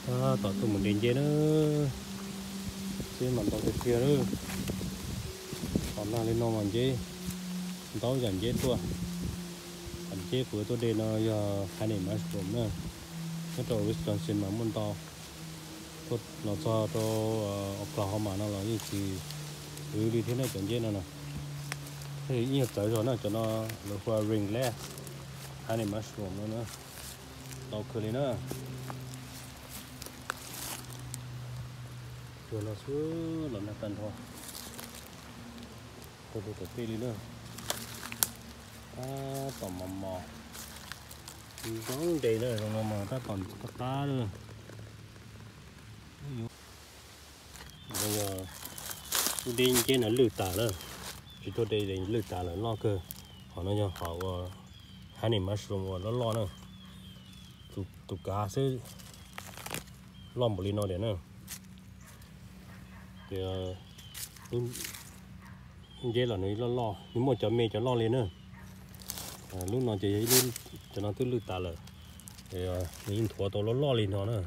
Tom tuaj mus de nceb na, nceb mas ntau tiag tiag lawm. Tom nag li no mas nceb, ntau yam nceb tuaj. Nceb kuv tuaj de no yog honey mushroom na, nyob rau Wisconsin mas muaj ntau. Tuaj los txog rau Oklahoma no los yeej tsis wv li thiab na cov nceb no na. Ib nyuag txawv zog na, cov no lawv hu ua ring lettuce, honey mushroom no na, ntau kawg li na. Tuag no xwb los nag tag nrho, tuag rau tom tej li na. Tab tom mos mos, zoo de na, zoo no mas tab tom qab qab na. Yog lub deb nceb no lwj tas na, tsis tuaj de lwj tas lawm, loj kawg. Qhov no yog qhov ua honey mushroom uas loj loj na, tus kav xwb loj npaum li no tiag na. Ces lub nceb los nws loj loj, nws muaj cov me cov loj li na. Lub no ces yog ib lub, cov no twb lwj tas lawm, nws yeej nthuav tau loj loj li no na.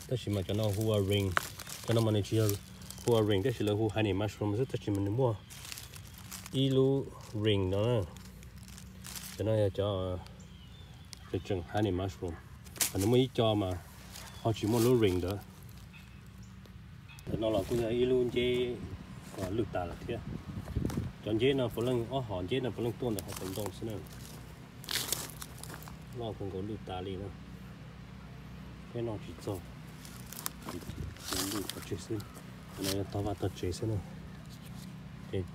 Tab sis mas cov no hu ua ring, cov no mas nws tsis yog hu ua ring tab sis lawv hu honey mushroom xwb, tab sis mas nws muaj ib lub ring no na. Cov no yog cov tseem honey mushroom, nws muaj ib co mas ho tsis muaj lub ring ntawd. Cov no los kuj yog ib lub nceb uas lwj tas lawm thiab. Cov nceb no puav leej, ob hom nceb no puav leej tuaj ntawm hauv paus ntoo xwb na. Loj kawg nkaus lwj tas li na. Peb noj tsis txog, lwj pov tseg xwb. Cov no yog tog vaj tog tsev xwb na. Ces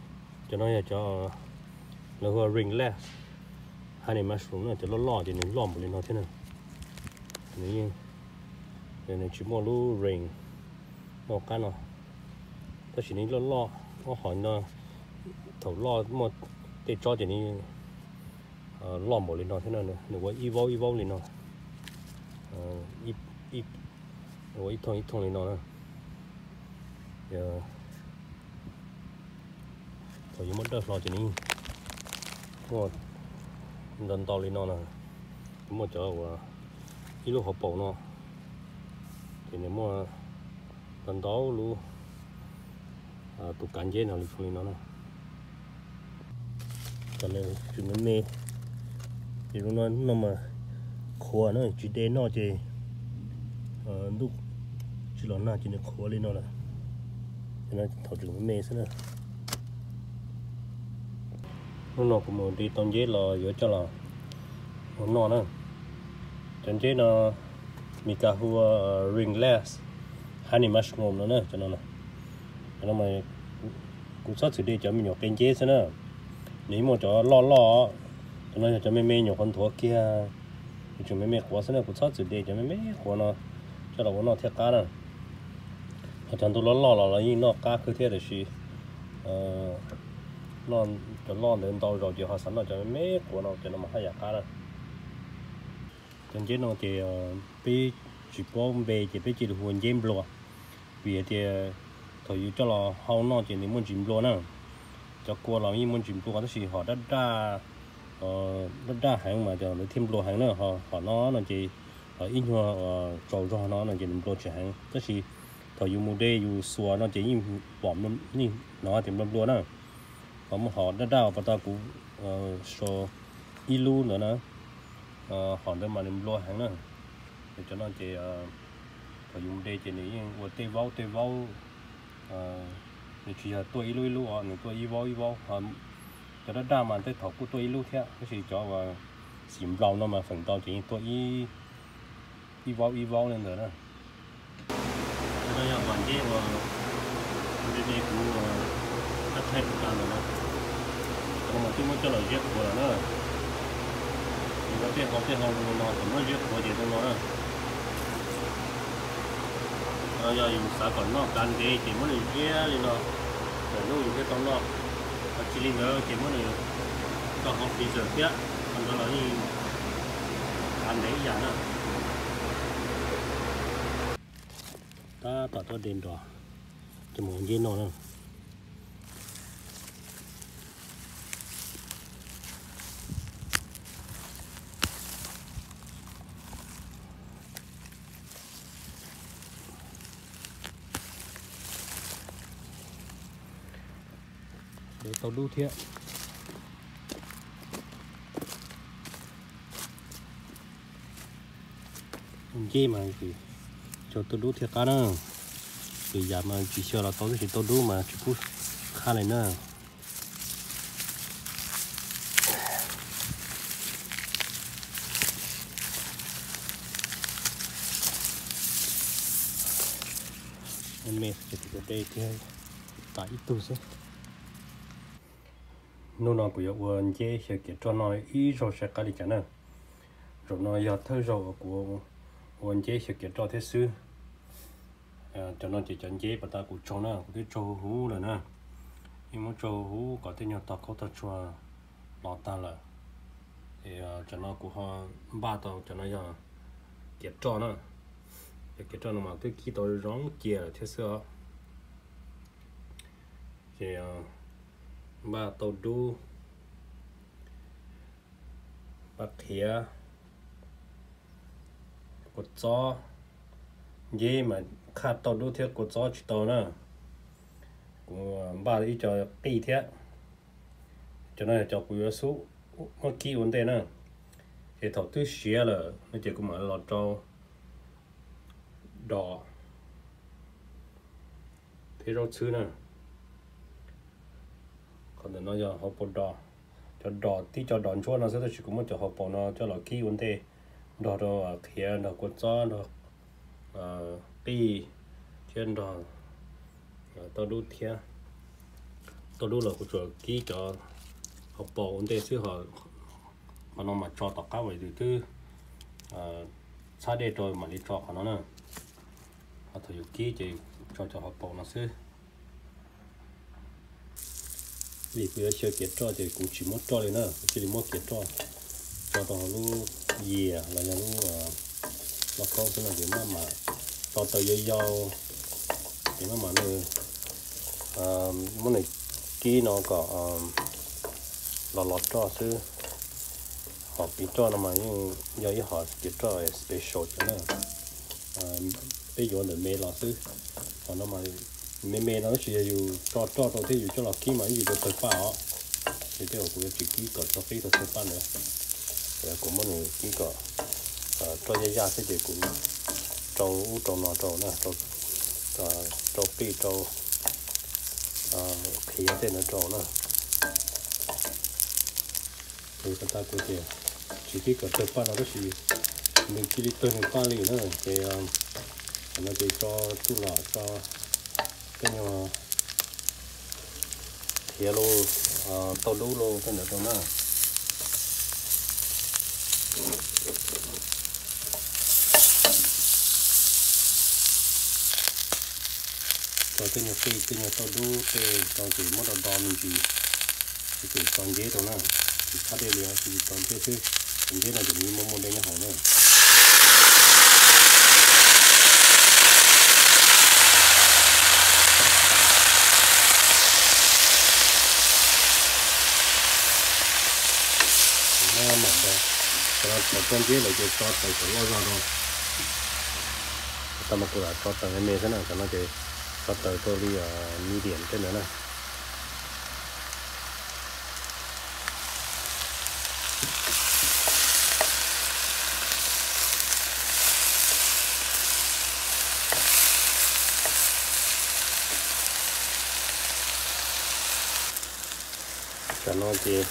cov no yog cov lawv hu ua ring lettuce, honey mushroom na, cov loj loj ces nws loj npaum li no thiab na. Nws yeej, nws tsis muaj lub ring noj qab no, tab sis nws loj loj, ob hom no thaum loj muaj tej tsob ces nws loj npaum li no thiab no, nws ua ib vaub ib vaub li no, ua ib thooj ib thooj li no na. Thaum yuav muab dawj hlo ces nws muaj ntau ntau li no na, muaj cov uas ib lub hauv paus no ces nws muaj ntau ntau lub tus kav nceb no li zoo li no na. Cov no tseem me me, ces zoo no mas qhuav na, tsis de noj ces ntuj tsis los nag ces nws qhuav li no lawm. Cov no thaum tseem me me xwb na. Hnub no kuv mus de tau nceb los yuav coj los ua noj na. Cov nceb no Meskas hu ua ring lettuce, honey mushroom no na, cov no. Cov no kuv txhob txwm de cov me nyuam qe nceb xwb na, nws yeej muaj cov loj loj, cov no yog cov me me nyuam qhuav nthuav kiag, tseem me me quav xwb na, kuv txhob txwm de cov me me quav no coj los ua noj thiaj qab na. Ho cov ntau loj loj los los yeej noj qab kawg thiab, tiam sis noj cov loj ntawd ntau zaus ces ho xav noj cov me me quav no, cov no mas haj yam qab na. Cov nceb no ces peb tsis paub npe ces peb cia li hu ua nceb nplua, vim hais tias thaum yus coj los hau noj ces nws muaj ntsis nplua na. Cov kua los yeej muaj ntsis nplua tab sis hom daj daj, daj daj heev mas cov ntawd thiaj nplua heev na. Hom no no ces ib nyuag tsaus zog no no ces nws nplua tsis heev, tab sis thaum yus mus de yus xuas no ces yeej pom, yeej hnov tias nplua nplua na. Ho muaj hom daj daj pas tau kuv so ib lub ntawd na, hom ntawd mas nws nplua heev na. Cov no ces thaum yus mus de ces nws yeej ua tej vaub tej vaub, nws tsis yog tuaj ib lub ib lub os, nws tuaj ib vaub ib vaub. Cov daj daj mas tej thaum kuj tuaj ib lub thiab, tab sis cov uas xim nplaum no mas feem ntau ces yeej tuaj ib vaub ib vaub li ntawd na. Cov no yog hom nceb uas de de kuv tab thaij tus kav ntawd na. Cov no mas twb muab coj los ziab qhuav lawm na. Ces tej hau tej hau li no, thaum muab ziab qhuav ces zoo no na. Yog yus xav kom noj kav ntev ces muab nws ziab li no, thaum hnub yus thiaj tau noj. Ho tsis li ntawd ces muab nws tso hauv freezer thiab, qhov ntawd los yeej kav ntev ib yam na. Tab tom tuaj de nrog cov mus ua nceb noj na. Tauj dub thiab. Nceb mas tsuas tauj dub thiaj qab na. Ces yam mas tsis xyaw los tau, tab sis tauj dub mas tsis pub qhab li na. Me de kiag tas ib tug xwb. Hnub no kuv yuav ua nceb xyaw kiav roj noj ib zaug saib qab li cas na. Zaum no yog thawj zaug uas kuv ua nceb xyaw kiav roj thiab xwb. Cov no ces cov nceb pas tas kuv tsaug na, kuv twb tsaug huv huv lawm na. Yeej muab tsaug huv huv kom tej nyuag tog khaub tog tshua los tag lawm. Ces cov no kuv ho npaj tau, cov no yog kiav roj na. Cov kiav roj no mas twb kib tau zoo cia lawm thiab xwb os. Ces npaj tauj dub, npaj qhiav, kua txob. Nceb mas qhaj tauj dub thiab kua txob tsis tau na. Kuv npaj ib co qij thiab. Cov no yog cov kuv yuav xub muab kib ua ntej na. Ces thaum twb siav lawm no ces kuv mam los rau dos thiab zaub txhwb na. Qhov ntawm no yog hauv paus dos, cov dos tib co dos ntsuab no xwb, tab sis kuv muab cov hauv paus no coj los kib ua ntej, nrog rau qhiav, nrog kua txob, nrog qij thiab nrog tauj dub thiab. Tauj dub los kuv tsuas kib cov hauv paus ua ntej xwb, qhov no mas tso tom qab uas yus twb txhab dej rau mam li tso qhov no na. Ho thaum yus kib ces tso cov hauv paus no xwb. Vim kuv yuav xyaw kiav roj ces kuv tsis muab roj li na, kuv cia li muab kiav roj tso rau hauv lub yias los yog lub lauj kaub xwb no ces maj mam tso taws yau yau, ces maj mam nws muab nws kib no kom los los roj xwb. Hom piv roj no mas yeej yog ib hom kiav roj special cov na. Peb yuav ntawm me los xwb. Hom no mas me me no tab sis yog yus tso roj rau thiab yus coj los kib mas ib yam tau tawg paj os. Ces tej zaum kuv yuav tsis kib kom tso qib tau tawg paj ntawd. Kuv muab nws kib kom roj yaj yaj xwb ces kuv rau ub rau no rau na, rau qij rau qhiav tej ntawd rau na. Ces tas tas kuv tias tsis tib kom tawg paj no tab sis nws cia li tawg nws paj li na. Ces no ces tso txuj lom, tso tej nyuag qhiav los, tauj dub los tej ntawd rau na. Tso tej nyuag qij tej nyuag tauj dub tej rau ces muab do do me ntsis, ces tso nceb rau na. Tsis txhab dej li, tso nceb xwb. Nceb no ces nws muaj muaj dej nyob hauv na. Mam do, cov no thaum tso nceb lawm ces tso taws kom loj zog rau. Tau mas kuv lam tso taws me me xwb na, cov no ces tso taws rau li medium tej ntawd na. Cov no ces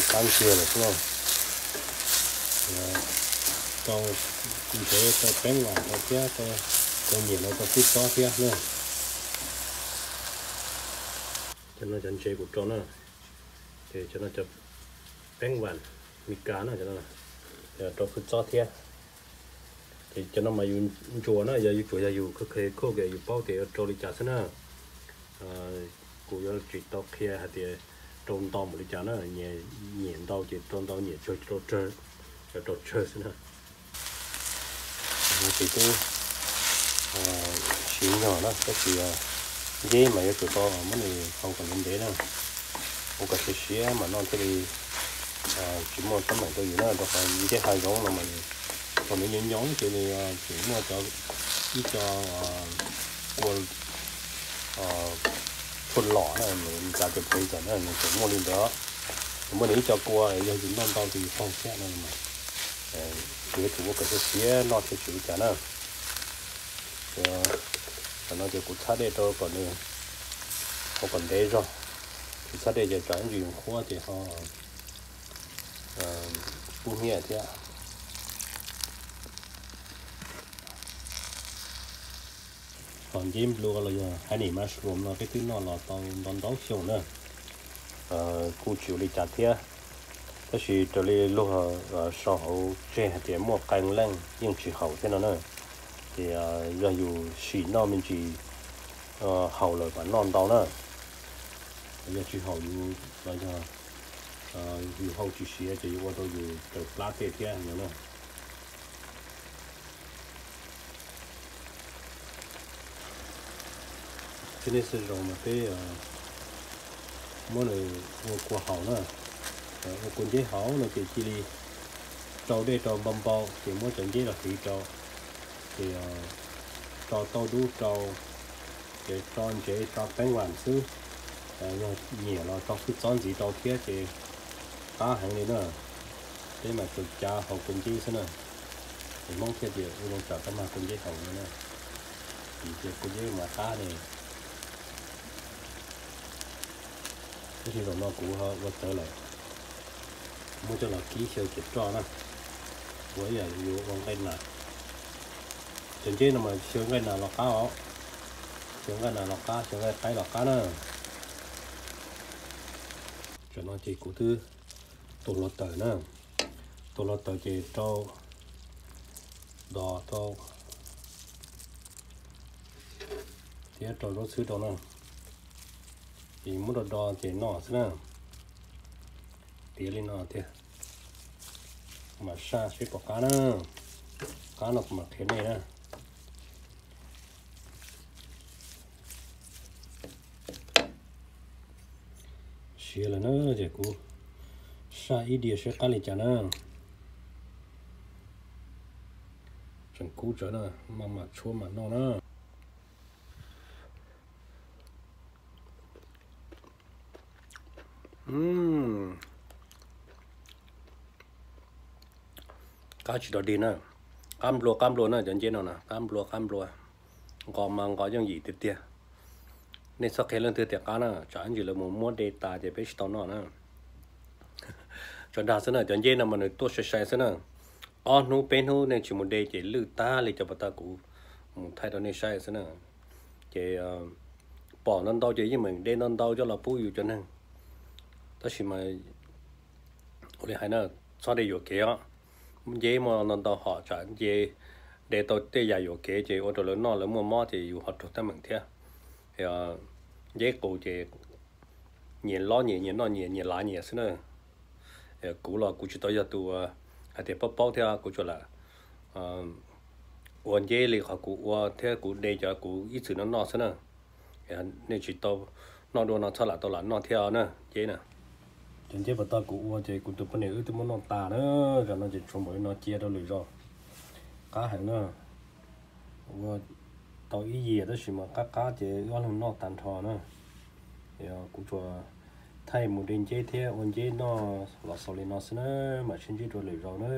qab ntsiag lawm xwb na. Rau ntsev rau peeb vam rau thiab rau nyiam no rau fwj txob thiab na. Cov no cov ntsev kuv rau na, ces cov no cov peeb vam Mes Kas na, cov no rau fwj txob thiab. Ces cov no mas yus ntsuas na, yog yus tsuas yog yus kha khe khuj yus paub tias yuav rau li cas xwb na. Kuv yuav tsis tau qhia hais tias rau ntau npaum li cas na, nyiam ntau ces rau ntau, nyiam tsawg rau tsawg, rau tsawg xwb na. Ces twb siv nyog na, tab sis nceb mas yuav tsum tau muab nws hau kom ntev ntev na, ua kom siav siav mas noj thiaj li tsis muaj teeb meem rau yus na, rau qhov nceb hav zoov no mas thaum nws nyoos nyoos ces nws tseem muaj cov ib co ua Los na, nws cas tes phev cas na, nws tseem muaj li ntawd. Nws muaj nws ib co kua, yog yus noj ntau ces yus qaug thiab no. Yus yuav tsum ua kom siav siav noj thiaj tsis ua cas na. Tam no ces kuv txhab dej rau kom nws, ho kom ntev zog. Tsis txhab dej ces tsam ib ntsis yus qhuab ces ho kub hnyiab thiab. Ho nceb nplua los yog honey mushroom no peb twb noj los tau ntau ntau xyoo na, kuj tsis ua li cas thiab. Tab sis raws li luag sau hauv tseg hais tias muaj qee leej yeej tsis haum thiab no na. Ces yog yus sim noj me ntsis haum lawm mam noj ntau na. Yog tsis haum yus los yog yus hau tsis siav ces yuav ua rau yus raws plab tej thiab no na. Txij nej xav zoo mas peb muab nws ua kua haus na, ua kua nceb haus no ces cia li rau dej rau npau npau ces muab cov nceb los hliv rau, ces tso tauj dub rau, ces tso ntsev tso teeb vam xwb. Yog nyiam los tso hwj txob ntxiv rau thiab ces qab heev li na. Peb mas tsuas cav haus kua nceb xwb na. Es Hmoob thiaj tias ua zoo tsam koj mag kua nceb haus no na, vim tias kua nceb mas qab ne. Tab sis zaum no kuv ua tawv lawm, muab coj los kib xyaw ces roj na, ua ib yam yuav ua nqaij nas. Cov nceb no mas xyaw nqaij nas los qab os, xyaw nqaij nas los qab, xyaw nqaij qaib los qab na. Tam no ces kuv twb tua hluav taws na, tua hluav taws ces rau dos rau thiab rau zaub xwb rau na, ces muab do do ces noj xwb na. Tiav li no tiag, kuv mam saj seb puas qab na, qab no kuv mam qhia nej na. Siav lawm na, ces kuv saj ib diav seb qab li cas na. Tseem kub tsawv na, maj mam tshuab mam noj na. Qab tsis dog dig na, qab nplua qab nplua na, cov nceb no na qab nplua qab nplua, nqos mas nqos yooj yim tiag tiag. Nej txhob qhia leej twg tias qab na, tsam ib ntsis lawv mus muab de tas ces peb tsis tau noj na. Tsuas dag xwb na, cov nceb no mas nws tuaj sai sai xwb na. Ob hnub peb hnub nej tsis mus de ces lwj tag li cov pas tag kuv mus thaij rau nej saib xwb na. Ces pom ntau ntau ces yeej meem de ntau ntau coj los pub yus cov neeg. Tab sis mas ua li hais na, txhob de yuam kev os. Nceb muaj ntau ntau hom tsam nce de tau tej yam yuam kev ces ua rau lawv noj lawv muaj mob ces yus ho raug teeb meem thiab. Nceb qus ces nyias lob nyias, nyias noj nyias, nyias lav nyias xwb na. Kuv los kuv tsis tau yog tus hais tias paub paub thiab, kuv tsuas lam ua nceb li qhov kuv ua thiab kuv de cov kuv ib txwm noj noj xwb na. Nej tsis tau noj dua no txhob lam tau lam noj thiab na, nceb na. Cov nceb pas tag kuv ua ces kuv tus poj niam wb twb muab noj tas na, zaum no ces tshuav npaum li no cia rau lwm zaus. Qab heev na, ua tau ib yias tab sis mas qab qab ces wb ob leeg noj tag nrho na. Kuv tsuas thaij mus de nceb thiab ua nceb noj los xaus li no xwb na, mam sib ntsib dua lwm zaus na.